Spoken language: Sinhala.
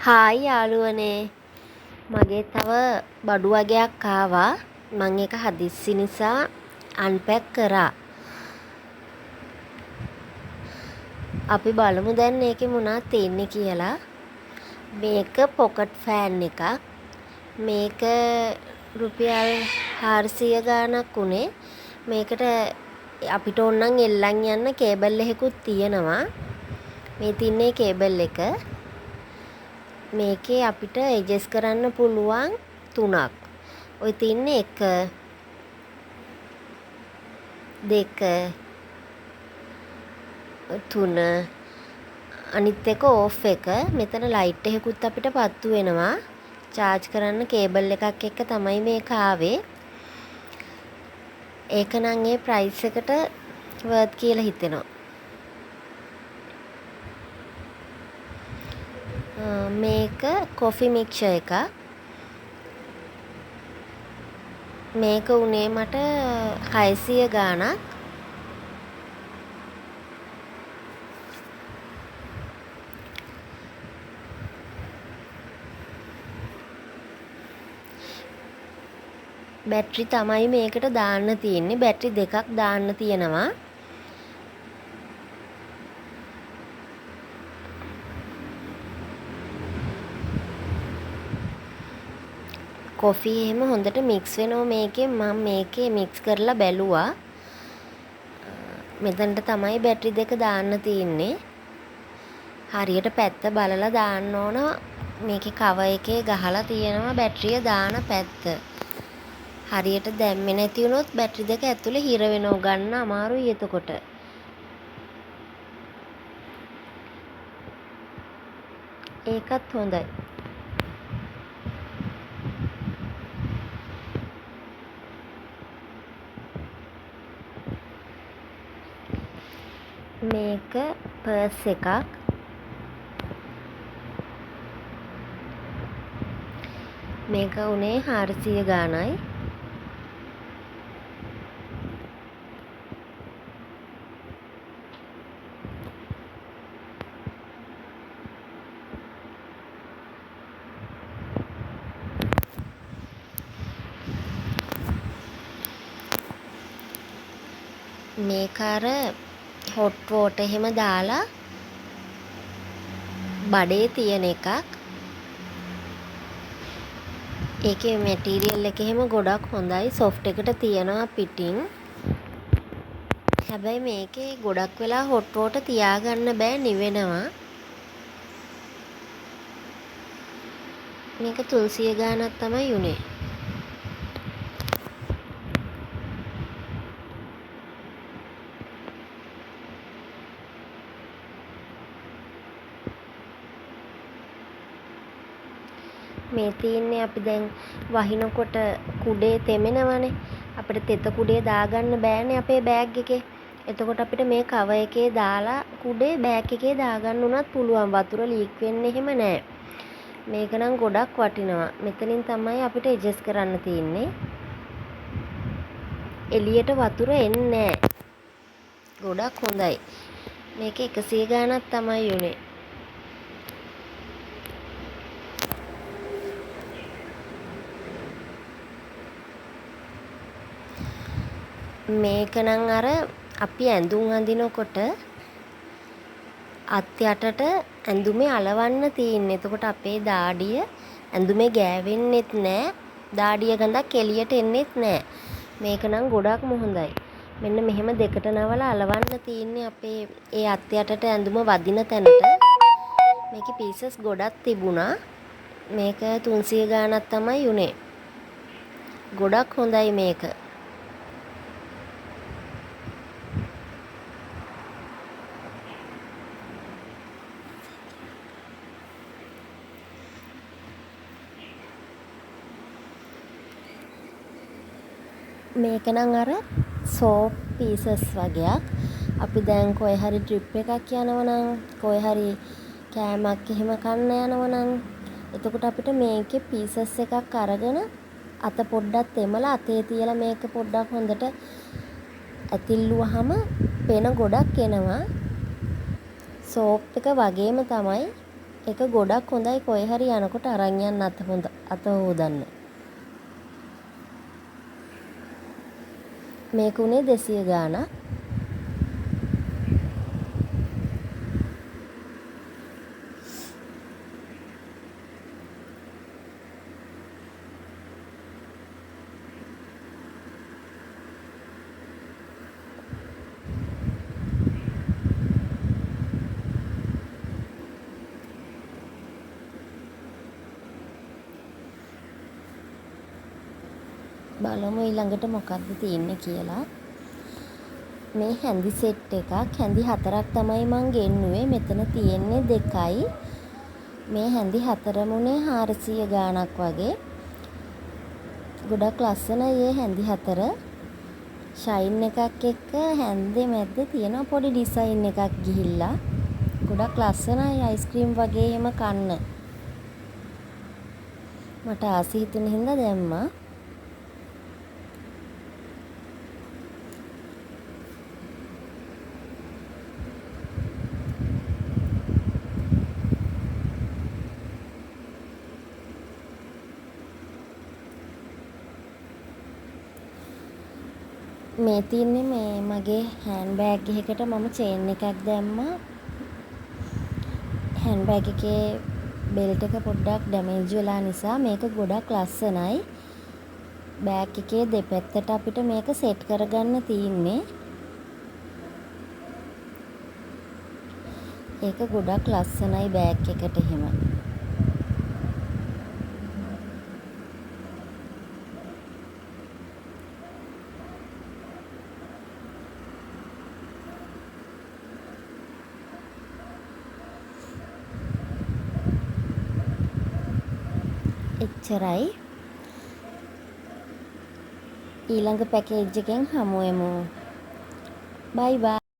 හායි යාළුවනේ, මගේ තව බඩු වගයක් ආවා. මං ඒක හදිස්සි නිසා අන්පැක් කරා. අපි බලමු දැන් ඒකේ මොනවද තියෙන්නේ කියලා. මේක පොකට් ෆෑන් එකක්. මේක රුපියල් 400 ගාණක් උනේ. මේකට අපිට ඕන නම් එල්ලන් යන්න කේබල් එකකුත් තියෙනවා. මේ තින්නේ කේබල් එක. මේකේ අපිට ඇඩ්ජස්ට් කරන්න පුළුවන් තුනක්. ඔය තින්නේ 1 2 3, අනිත් එක ඕෆ් එක. මෙතන ලයිට් එකකුත් අපිට පත්තු වෙනවා. චාර්ජ් කරන්න කේබල් එකක් එක්ක තමයි මේක ආවේ. ඒක නම් ඒ ප්‍රයිස් එකට වර්ත් කියලා හිතෙනවා. මේක කොෆි මික්සර් එකක්. මේක උනේ මට 600 ගාණක්. බැටරි තමයි මේකට දාන්න තියෙන්නේ. බැටරි දෙකක් දාන්න තියෙනවා. කොෆි එහෙම හොඳට මික්ස් වෙනවා මේකෙන්. මම මේකේ මික්ස් කරලා බැලුවා. මෙතනට තමයි බැටරි දෙක දාන්න තියෙන්නේ. හරියට පැත්ත බලලා දාන්න ඕන. මේකේ කවර් එකේ ගහලා තියෙනවා බැටරිය දාන පැත්ත. හරියට දැම්මේ නැති වුණොත් බැටරි දෙක ඇතුලේ හිර වෙනවා. ගන්න අමාරුයි එතකොට. ඒකත් හොඳයි. මේක පර්ස් එකක්. මේක උනේ 400 ගාණයි. මේක අර හොට් වෝටර් එහෙම දාලා බඩේ තියෙන එකක්. ඒකේ මැටීරියල් එක එහෙම ගොඩක් හොඳයි. සොෆ්ට් එකට තියෙනවා පිටින්. හැබැයි මේකේ ගොඩක් වෙලා හොට් වෝටර් තියාගන්න බෑ, නිවෙනවා. මේක 300 ගාණක් තමයි උනේ. මේ තියෙන්නේ අපි දැන් වහිනකොට කුඩේ තෙමෙනවනේ. අපිට තෙත කුඩේ දාගන්න බෑනේ අපේ බෑග් එකේ. එතකොට අපිට මේ කවර් එකේ දාලා කුඩේ බෑග් එකේ දාගන්න උනත් පුළුවන්. වතුර ලීක් වෙන්නේ එහෙම නෑ. මේක නම් ගොඩක් වටිනවා. මෙතනින් තමයි අපිට ඇඩ්ජස්ට් කරන්න තියෙන්නේ. එළියට වතුර එන්නේ නෑ. ගොඩක් හොඳයි. මේක 100 ගාණක් තමයි උනේ. මේක නම් අර අපි ඇඳුම් අඳිනකොට අත් යටට ඇඳුමේ අලවන්න තියෙන්නේ. එතකොට අපේ දාඩිය ඇඳුමේ ගෑවෙන්නෙත් නෑ. දාඩිය ගඳක් එළියට එන්නෙත් නෑ. මේක නම් ගොඩක්ම හොඳයි. මෙන්න මෙහෙම දෙකට නවලා අලවන්න තියෙන්නේ අපේ ඒ අත් යටට ඇඳුම වදින තැනට. මේකේ පීසස් ගොඩක් තිබුණා. මේක 300 ගාණක් තමයි උනේ. ගොඩක් හොඳයි මේක. මේක නම් අර සෝප් පීසස් වගේක්. අපි දැන් කොහේ හරි ට්‍රිප් එකක් යනවා නම්, කොහේ හරි කෑමක් එහෙම කන්න යනවා නම්, එතකොට අපිට මේකේ පීසස් එකක් අරගෙන අත පොඩ්ඩක් තෙමලා අතේ තියලා මේක පොඩ්ඩක් හොඳට ඇතිල්ලුවහම පෙන ගොඩක් එනවා. සෝප් එක වගේම තමයි. ඒක ගොඩක් හොඳයි කොහේ හරි යනකොට අරන් යන්න අත හෝදන්න. මේක උනේ 200 ගාණක්. බලමු ඊළඟට මොකද්ද තියෙන්නේ කියලා. මේ හැඳි සෙට් එකක්. හැඳි 4ක් තමයි මං ගෙන්නුවේ. මෙතන තියෙන්නේ 2යි. මේ හැඳි 4ම උනේ 400 ගාණක් වගේ. ගොඩක් ලස්සනයි ඒ හැඳි 4. ෂයින් එකක් එක්ක හැන්දේ මැද්දේ තියෙන පොඩි ඩිසයින් එකක් ගිහිල්ලා. ගොඩක් ලස්සනයි අයිස්ක්‍රීම් වගේ එහෙම කන්න. මට ආසි හිතුණ හින්දා දැම්මා. මේ තියෙන්නේ මේ මගේ හෑන්ඩ් බෑග් එකකට මම චේන් එකක් දැම්මා. හෑන්ඩ් බෑග් එකේ බෙල්ට් එක පොඩ්ඩක් ඩැමේජ් වෙලා නිසා මේක ගොඩක් ලස්සනයි. බෑග් එකේ දෙපැත්තට අපිට මේක සෙට් කරගන්න තියෙන්නේ. ඒක ගොඩක් ලස්සනයි බෑග් එකට එහෙම. එච්චරයි. ඊළඟ පැකේජ් එකෙන් හමු වෙමු. බයි බයි.